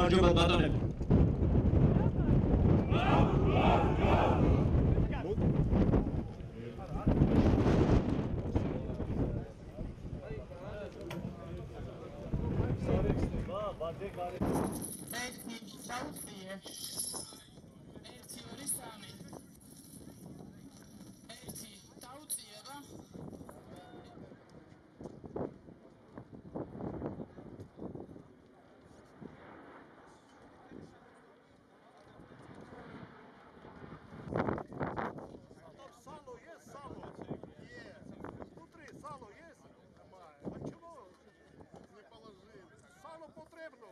გამარჯობა ბატონებო. ერთი დაუწიე. ერთი, ორი, სამი. ერთი დაუწიება. Сало есть, сало? Есть. Внутри сало есть? А чего не положили? Сало потрібно.